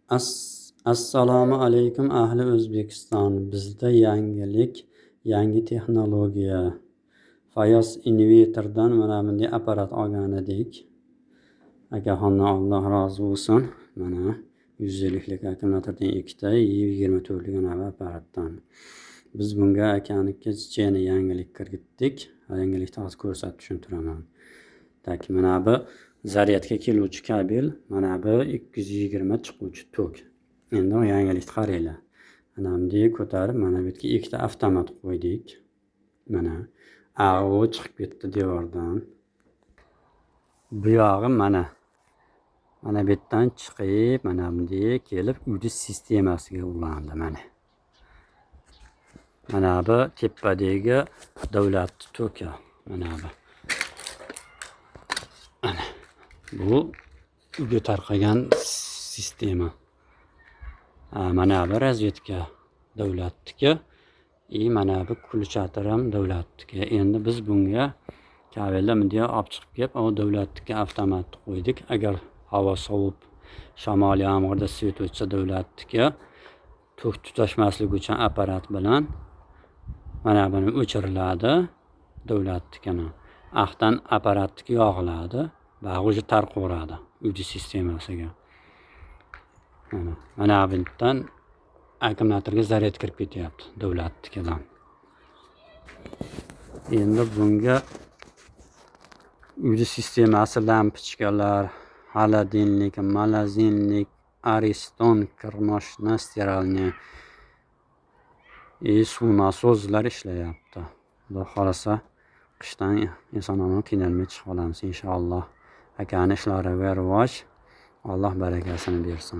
Assalomu alaykum, ahli O'zbekiston. Bizda yangilik, yangi texnologiya. Fayoz Inverterdan mana bunday apparat olgan edik. Akaxondan Alloh rozi bo'lsin. Mana 150 lik akkumulyatordan ikkita, 24 lik ana apparatdan. Biz bunga akaniki cheni yangilik kiritdik. Yangilikni hozir ko'rsatib tushuntiraman. Так, mana bu zaryadga keluvchi kabel, mana bu 220 chiquvchi tok. Endi yangilikni qaranglar. Mana bunday ko'tarib, mana bu yerga ikkita avtomat qo'ydik. Mana AO chiqib ketdi devordan. Bu yog'i mana. Mana bu yerdan chiqib, mana bunday kelib uyni sistemasiga ulandi mana. Mana bu tepadagi davlat toki. Mana bu. Mana bu uyga tarqagan sistema. Mana bu razvedka davlatniki. И mana bu включатель ham davlatniki. Endi biz bunga kabelni bunday olib chiqib kelib, u davlatniki avtomatni qo'ydik. Agar havo sovib, shamol, yomg'irda svet o'chsa, davlatniki tok tutashmasligi uchun apparat bilan mana buni o'chiriladi davlatnikini. Axtan apparatniki yog'iladi va уже tarqaveradi uyni sistemasiga. Mana bu yerdan akkumulyatorga zaryad kirib ketyapti davlatnikidan. Endi bunga uyni sistemasi, lampochkalar, холодильник, морозильник, Ariston kirmoshina, стиральный и suv nasoslar ishlayapti. Xudo xohlasa, qishdan eson omon qiynalmay chiqib olamiz inshaalloh. Akani ishlariga rivoj, Alloh barakasini bersin.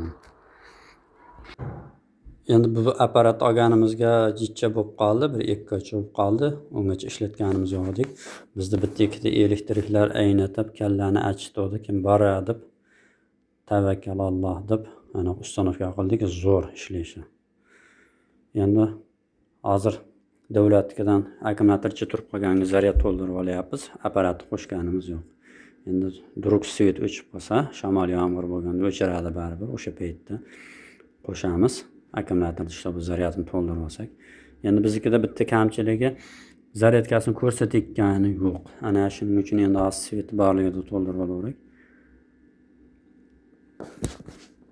Endi bu apparat olganimizga jicha bo'lib qoldi, bir ikki oycha bo'lib qoldi. Ungacha ishlatganimiz yo'q edik. Bizda bitta ikkita elektriklar aynatib, kallani achitdi, kim bora deb, tavakkal Alloh deb ana установка qildik, zo'r ishlayshi. Endi hozir davlatnikidan akkumulyatorcha turib qolganga zaryad to'ldirib olyapmiz, apparatni qo'shganimiz yo'q. Endi вдруг svet o'chib qolsa, shamol, yomg'ir bo'lganda o'chiradi baribir, o'sha paytda qo'shamiz akkumulyatorni, чтобы zaryadini to'ldirib olsak. Endi biznikida bitta kamchiligi, zaryadkasini ko'rsatayotgani yo'q. Ana shuning uchun endi hozir svet borligida to'ldirib olaverak.